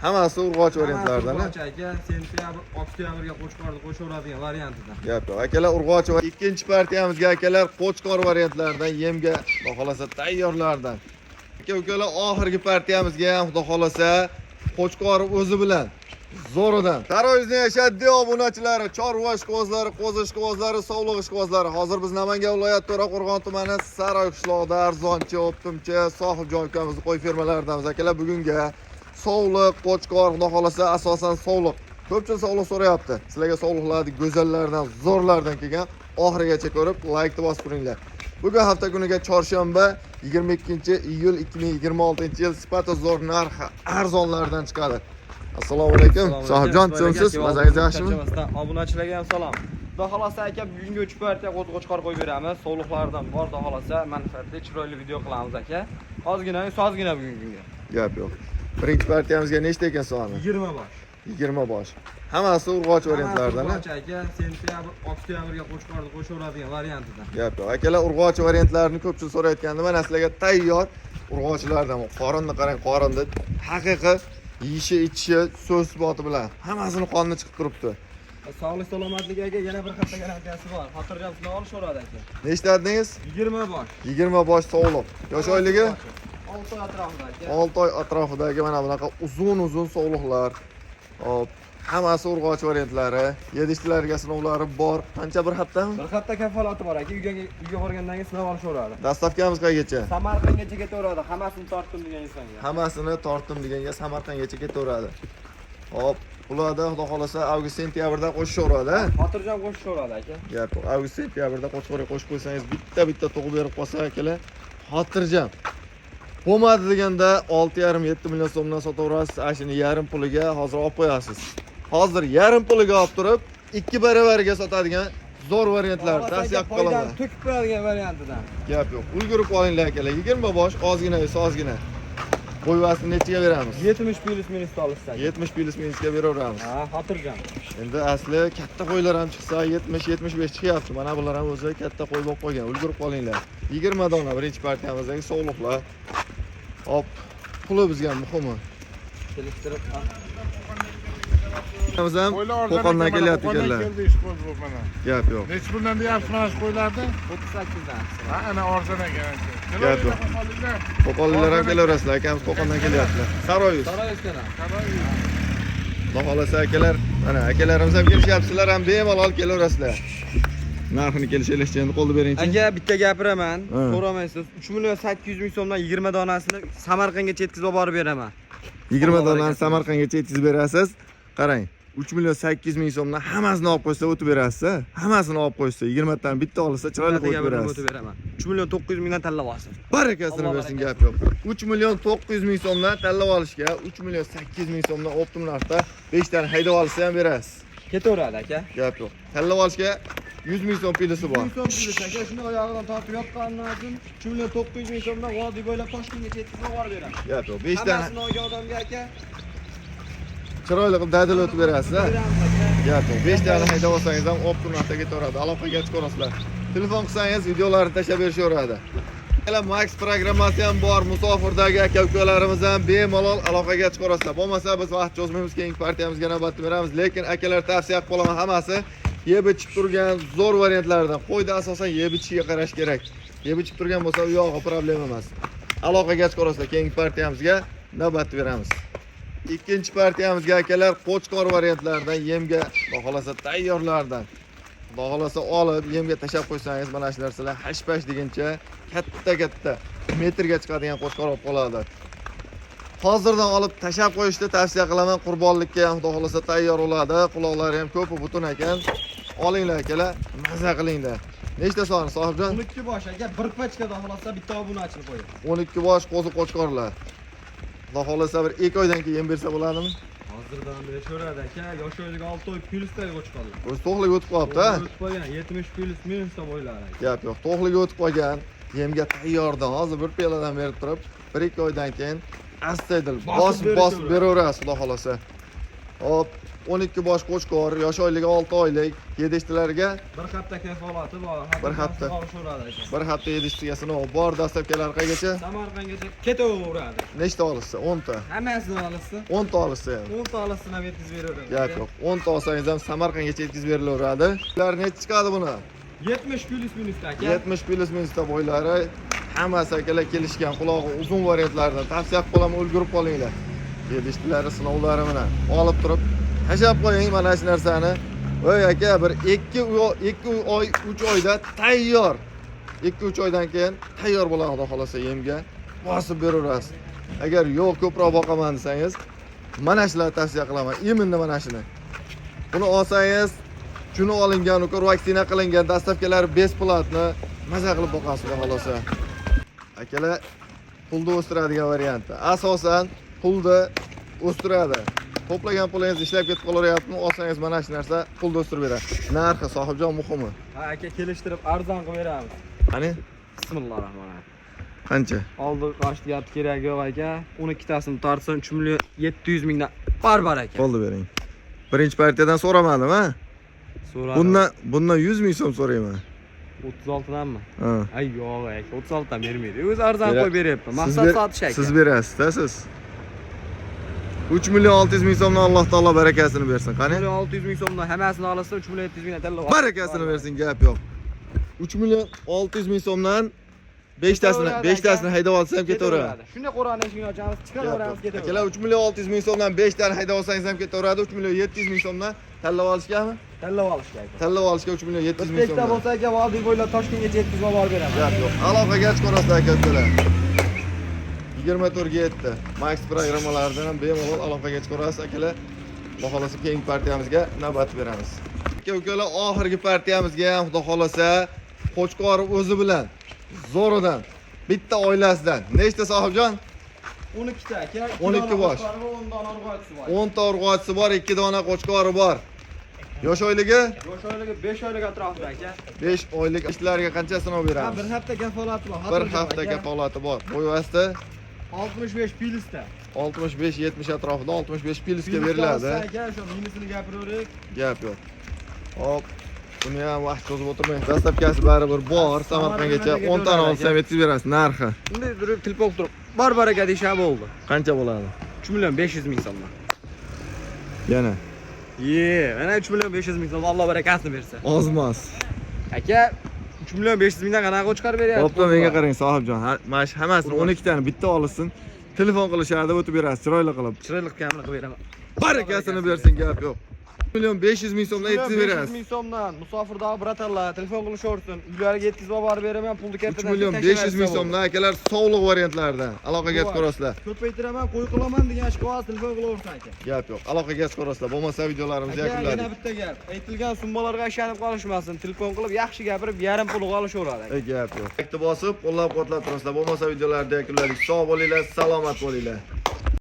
Hammasi urg'ochi variantlardan. Hammasi urg'ochi aka, sentyabr, oktyabrga qo'chqorni qo'shaveradigan variantidan. Gap yo'q. Akalar, urg'ochi va ikkinchi partiyamizga, akalar, qo'chqor variantlaridan, yemga, xudo xolasa, tayyorlardan. Aka ukalar, oxirgi partiyamizga ham, xudo xolasa, qo'chqor o'zi bilan zo'ridan. Saroyimizni yashaddi obunachilari, chorva ishqibozlari, qo'zi ishqibozlari, sovliq ishqibozlari. Hozir biz Namangan viloyati To'raqo'rg'on tumani Saroy qishlog'ida arzonchi, оптом chi Sohibjon ukamizni qo'y fermalaridamiz. Akalar, bugunga sovliq, qo'chqor, xudo xolasa, asosan sovliq. Ko'pchilik sovliq so'rayapti. Sizlarga sovliqlarni go'zallardan, zo'rlardan kelgan, oxirigacha ko'rib, laykni bosib turinglar. Bugun hafta kuniga chorshanba, 22-iyul 2026-yil, sifati zo'r, narxi arzonlardan chiqadi. Assalomu alaykum. Sohibjon, tuzukmisiz? Mazangiz yaxshimi? Obunachilarga ham salom. Xudo xolasa aka, bugungi 3 partiya qo'zi qo'chqor qo'yib beramiz. Sovliqlardan bor, xudo xolasa, manfaatli, chiroyli video qilamiz aka. Ozgina, ozgina bugungi kunga. Gap yo'q. Birinchi partiyamizga nechta ekan soni? 20 bosh. 20 bosh. Hammasi urg'ochi variantlardan. Hammasi urg'ochi aka, sentyabr, oktyabrga qo'chqorni qo'shaveradigan variantidan. Gap yo'q. Akalar, urg'ochi variantlarini ko'pchilik so'rayotgandi. Mana sizlarga tayyor urg'ochilardan. Qorinni qarang, qorinni haqiqiy yeyishi, ichishi so'z isboti bilan hammasini qonni chiqib turibdi. Sog'lik salomatlik aka, yana bir hafta garantiyasi bor. Xotirjam sinab olishaveradi aka. Nechta dedingiz? 20 bosh. 20 bosh sovliq. Yosh oyligi? 6 oy atrofida aka. 6 oy atrofidagi mana bunaqa uzun-uzun sovliqlar. Hop, hammasi urg'ochi variantlari. Yedishlarga sinovlari bor. Qancha, bir haftami? Bir hafta kafolati bor aka. Uyga borgandan keyin sinab olishaveradi. Доставка miz qayergacha? Samarqandgacha ketaveradi. Hammasini tortdim degan insonga. Hammasini tortdim deganga Samarqandgacha ketaveradi. Hop, ularda, xudo xolasa, avgust sentyabrda qo'shishaveradi, a? Xotirjam qo'shishaveradi aka. Gap yo'q. Avgust sentyabrda qo'chqorga qo'shib qo'ysangiz, bitta bitta tug'ib berib qolsa, akalar, xotirjam. Bo'lmadi deganda 6,5-7 million so'mdan sotaverasiz, ana shuni yarim puliga hozir olib qo'yasiz. Hozir yarim puliga olib turib, ikki baravariga sotadigan zo'r variantlar tavsiya qilib qolaman. Foydani to'kib qo'yadigan variantidan. Gap yo'q. Ulgurib qolinglar, akalar. 20 bosh, ozgina esa ozgina. Qo'yvasini nechiga beramiz? 70 плюс минус olishsa. 70 плюс минус ga beraveramiz. Ha, xotirjam. Endi asli katta qo'ylar ham chiqsa, 70 75 chiqyapti. Mana bular ham o'zi katta qo'y bo'lib qolgan. Ulgurib qolinglar. 20 dona birinchi partiyamizdagi sovliqlar. Hop, puli bizga muhimi. Kelishtirib. Biz ham Qo'ylar arzon Qo'qondan ekan, mana kelyapti Qo'qondan ekanlar. Keldi ishqiboz bu mana. Gap yo'q. Nechi puldan deyapsiz mana shu qo'ylarni? 38 dan. Ha, ana arzon ekan ancha. Gap yo'q. Qo'qonliklar. Qo'qonliklar ham kelaverasizlar. Akamiz Qo'qondan kelyaptilar. Saroyuz. Saroy o'skana. Xudo xolasa, akalar, mana akalarimiz ham kelishyapti. Sizlar ham bemalol kelaverasizlar. Narxini kelishaylikchi, endi qo'lni beringchi. Aka, bitta gapiraman, Ha. so'ramaysiz. 3 million 800 ming so'mdan 20 donasini Samarqandgacha yetkazib olib borib beraman. 20 donani Samarqandgacha yetkazib berasiz. Qarang, 3 million 800 ming so'mdan hammasini olib qo'ysa o'tib berasiz. Hammasini olib qo'ysa, 20 tadan bitta olsa, chiroyli qo'yib Birini berasiz. o'tib beraman. 3 million 900 mingdan tanlab olsin. Barakasini Alloh bersin, barakasini. gap yo'q. 3 million 900 ming so'mdan tanlab olishga, 3 million 800 ming so'mdan оптом narxda 5 tani haydab olsa ham berasiz. Ketaveradi aka. Gap yo'q. Tanlab olishga 100 ming so'm плюс i bor. Ming so'm плюс aka, shuni oyog'idan tortib yoqqandan keyin 3 million 900 ming so'mdan vodiy bo'ylab Toshkentgacha yetkazib olib borib beraman. Gap yo'q. 5 tani Hammasini olgan odamga aka chiroyli qilib dadil o'tib berasiz, ha? Beramiz aka. Gap yo'q. 5 tani haydab olsangiz ham оптом narxda ketaveradi. Aloqaga chiqaverasizlar. Telefon qilsangiz, videolarni tashlab berishaveradi. Akalar, Max programmasi ham bor. Musofirdagi aka ukalarimiz ham bemalol aloqaga chiqaverasizlar. Bo'lmasa biz vaqt cho'zmaymiz, keyingi partiyamizga navbatni beramiz. Lekin akalar, tavsiya qilib qolaman, hammasi yeb ichib turgan zo'r variantlardan. Qo'yda asosan yeb ichishiga qarash kerak. Yeb ichib turgan bo'lsa, u yog'i problema emas. Aloqaga chiqaverasizlar, keyingi partiyamizga navbatni beramiz. Ikkinchi partiyamizga, akalar, qo'chqor variantlardan, yemga, xudo xolasa, tayyorlardan. Xudo xolasa, olib yemga tashlab qo'ysangiz, mana shu narsalar hash-pash deguncha katta katta metrga chiqadigan qo'chqor bo'lib qoladi. Hozirdan olib tashlab qo'yishni tavsiya qilaman. Qurbonlikka ham, xudo xolasa, tayyor bo'ladi. Quloqlari ham ko'pi butun ekan. Olinglar, akalar, maza qilinglar. Nechta soni, Sohibjon? 12 bosh aka, bir пачка da xohlasa bitta obunachini qo'ying. 12 bosh qo'zi qo'chqorlar. Xudo xolasa, bir 2 oydan keyin yem bersa bo'ladimi? Hozirdan berishaveradi aka. Yosh oyligi 6 oy плюс dagi qo'chqorlar. O'zi to'qlik o'tib qolibdi, a? O'tib qolgan, 70 плюс минус da bo'ylari aka. Gap yo'q. To'qligi o'tib qolgan. Yemga tayyordan hozir bir piyoladan berib turib, 1-2 oydan keyin astoydil Bosib bosib bosib beraveradi. beraverasiz, xudo xolasa. Hop, 12 bosh qo'chqor, yosh oyligi 6 oylik, yedishtilarga Bir hafta kafolati bor. Bir hafta. Olishaveradi aka. Bir hafta yedishtiga sinov bor. Dastlabkilar qaygacha? Samarqandgacha ketaveradi. Nechta olishsa? 10 ta. Hammasini olishsa, 10 ta olishsa ham. 10 ta olishsin ham yetkazib beraveradi. Gap yo'q. 10 ta olsangiz ham Samarqandgacha yetkazib berilaveradi. Ular necha chiqadi buni? 70 плюс минус da aka. 70 плюс минус da bo'ylari hammasi akalar kelishgan, qulog'i uzun variantlardan tavsiya qilib qolaman, ulgurib qolinglar. Yedishtilari sinovlari bilan olib turib tashlab qo'ying mana shu narsani. Voy aka, bir 2 2 oy, 3 oyda tayyor. 2-3 oydan keyin tayyor bo'ladi xudo xolasa yemga. Bosib beraverasiz. Agar yo'q ko'proq boqaman desangiz, mana shularni tavsiya qilaman. Именно mana shuni. Buni olsangiz, chuni olingan, ukor vaksina qilingan, доставка lari бесплатно, maza qilib boqasiz xudo xolasa. Akalar, pulni o'stiradigan varianti. Asosan pulni o'stiradi. To'plagan pulingiz ishlab ketib qolaveryaptimi? Olsangiz mana shu narsa pulni o'stirib beradi. Narxi sohibjon muhimi. Ha aka, kelishtirib arzon qilib beramiz. Qani? Bismillahirrohmanirrohim. Qancha? Oldi qochdi gap keragi yo'q aka. 12 tasini tortsin 3 million 700 mingdan barbar aka. Bo'ldi, bering. Birinchi partiyadan so'ramadim, ha? So'radi. Bundan 100 ming so'm so'rayman. 36 danmi? Ha. Ay yo'q aka, 36 dan bermaydi. O'zi arzon qo'yib beryapti. Siz Maqsad sotish aka. Siz berasiz-da siz. 3 million 600 ming so'mdan Alloh taolo barakasini bersin. Qani? 3 million 600 ming so'mdan hammasini olsa 3 million 700 mingdan tanlab ol. Barakasini bersin, gap yo'q. 3 million 600 ming so'mdan 5 tasini Ketaveradi 5 tasini aka. haydab olsa ham ketaveradi. Shunday qo'rani eshigini ochamiz, chiqaraveramiz, ketaveradi. Akalar, 3 million 600 ming so'mdan 5 tani haydab olsangiz ham ketaveradi. 3 million 700 ming so'mdan tanlab olishgami? Tanlab olish kerak. Tanlab olishga 3 million 700 ming Bitta so'mdan. bo'lsa aka, vodiy bo'ylab Toshkentgacha yetkazib olib borib beraman. Gap yo'q. Aloqaga chiqarasizlar aka ukalar. 24 ga 7 Max programmalaridan ham bemalol aloqaga chiqarasiz akalar. Xudo xolasa keyingi partiyamizga navbat beramiz. Aka ukalar, oxirgi partiyamizga ham xudo xolasa Qo'chqorov o'zi bilan zo'ridan bitta oilasidan nechta sohibjon? 12 ta aka. 12 bosh. 10 dona urg'ochisi bor. 10 ta urg'ochisi bor, 2 dona qo'chqori bor. Yosh oyligi Yosh oyligi 5 oylik atrofida aka. 5 oylik. Ishlarga qancha sinov Ha, beramiz? bir hafta kafolati bor. Bir hafta kafolati bor. Bo'yvasti 65 плюс da. 65 70 atrofida, 65 плюс ga beriladi. Aka, shu minusini gapiraverik. Gap yo'q. Hop, buni ham vaqt cho'zib o'tirmang. Доставка si baribir bor. Samarqandgacha 10 tani olsam yetkazib berasiz. Narxi Bunday turib telefon turib, bor baraka deysha bo'ldi. qancha bo'ladi? 3 million 500 ming so'mdan. Yana Ye, mana 3 million 500 ming so'm, Alloh barakasini bersa. ozmas. Aka, 3 million 500 mingdan qanaqa chiqarib beryapti? Bo'pti, menga qarang sohibjon, mana shu hammasini 12 tani bitta olsin. Telefon qilishadi, o'tib berasiz, chiroyli qilib. Chiroyli qilib kamini qilib beraman. Barakasini bersin, gap yo'q. 1 million 500 ming so'mdan yetkazib 500 berasiz. ming so'mdan musofirdagi брат lar telefon qilishaversin. Uylariga yetkazib olib borib beraman, pulni 3 kartadan million 500 ming so'mdan akalar sovliq variantlarida aloqaga chiqarasizlar. Ko'paytiraman, qo'y qilaman degan ishqoz telefon qilaversin aka. Gap yo'q. Aloqaga chiqarasizlar. Bo'lmasa videolarimizni Aka, yana yakunladik. bitta gap. Aytilgan summalarga ishonib qolishmasin. Telefon qilib yaxshi gapirib, yarim pulga olishaveradi aka. Ey, gap yo'q. Laykni bosib, qo'llab-quvvatlab turasizlar. Bo'lmasa videolarni yakunladik. Sog' bo'linglar, salomat bo'linglar.